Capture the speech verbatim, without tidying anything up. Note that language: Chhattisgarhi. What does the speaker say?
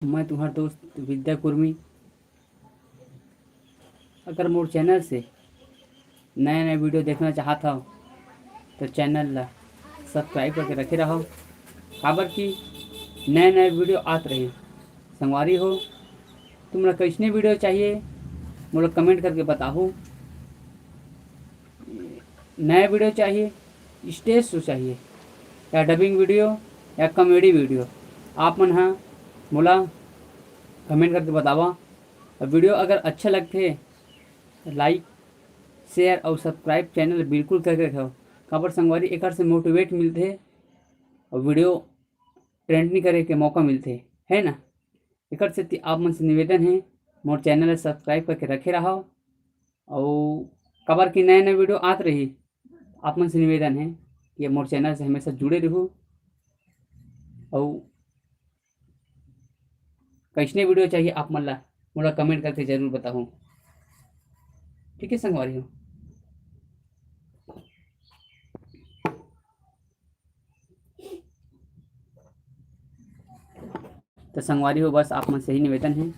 मैं तुम्हार दोस्त विद्या कुर्मी। अगर मोर चैनल से नया नया वीडियो देखना चाहत हव, तो चैनल ला सब्सक्राइब करके रखे रहव, काबर कि नया नया वीडियो आत रही। संगवारी हो, तुमला कइसने वीडियो चाहिए, मोला कमेंट करके बताहू। नया वीडियो चाहिए, स्टेज शो चाहिए, या डबिंग वीडियो, या कॉमेडी वीडियो, आप मन ह मोला कमेंट करके बतावा। और वीडियो अगर अच्छा लगथे, लाइक, शेयर और सब्सक्राइब चैनल बिल्कुल करके रखव, काबर संगवारी, एकर से मोटिवेट मिलथे और वीडियो ट्रेंडिंग करे के मौका मिलथे, है ना। एकर सेती आप मन से निवेदन है, मोर चैनल ला सब्सक्राइब करके रखे रहव। और काबर कि नया नया वीडियो आत रही, आप मन से निवेदन है कि मोर चैनल से हमेशा जुड़े रहू। और कइसने वीडियो चाहिए आप मन ला, मोला कमेंट करके जरूर बताहू। ठीक है संगवारी हो। तो संगवारी हो, बस आप मन से ही निवेदन है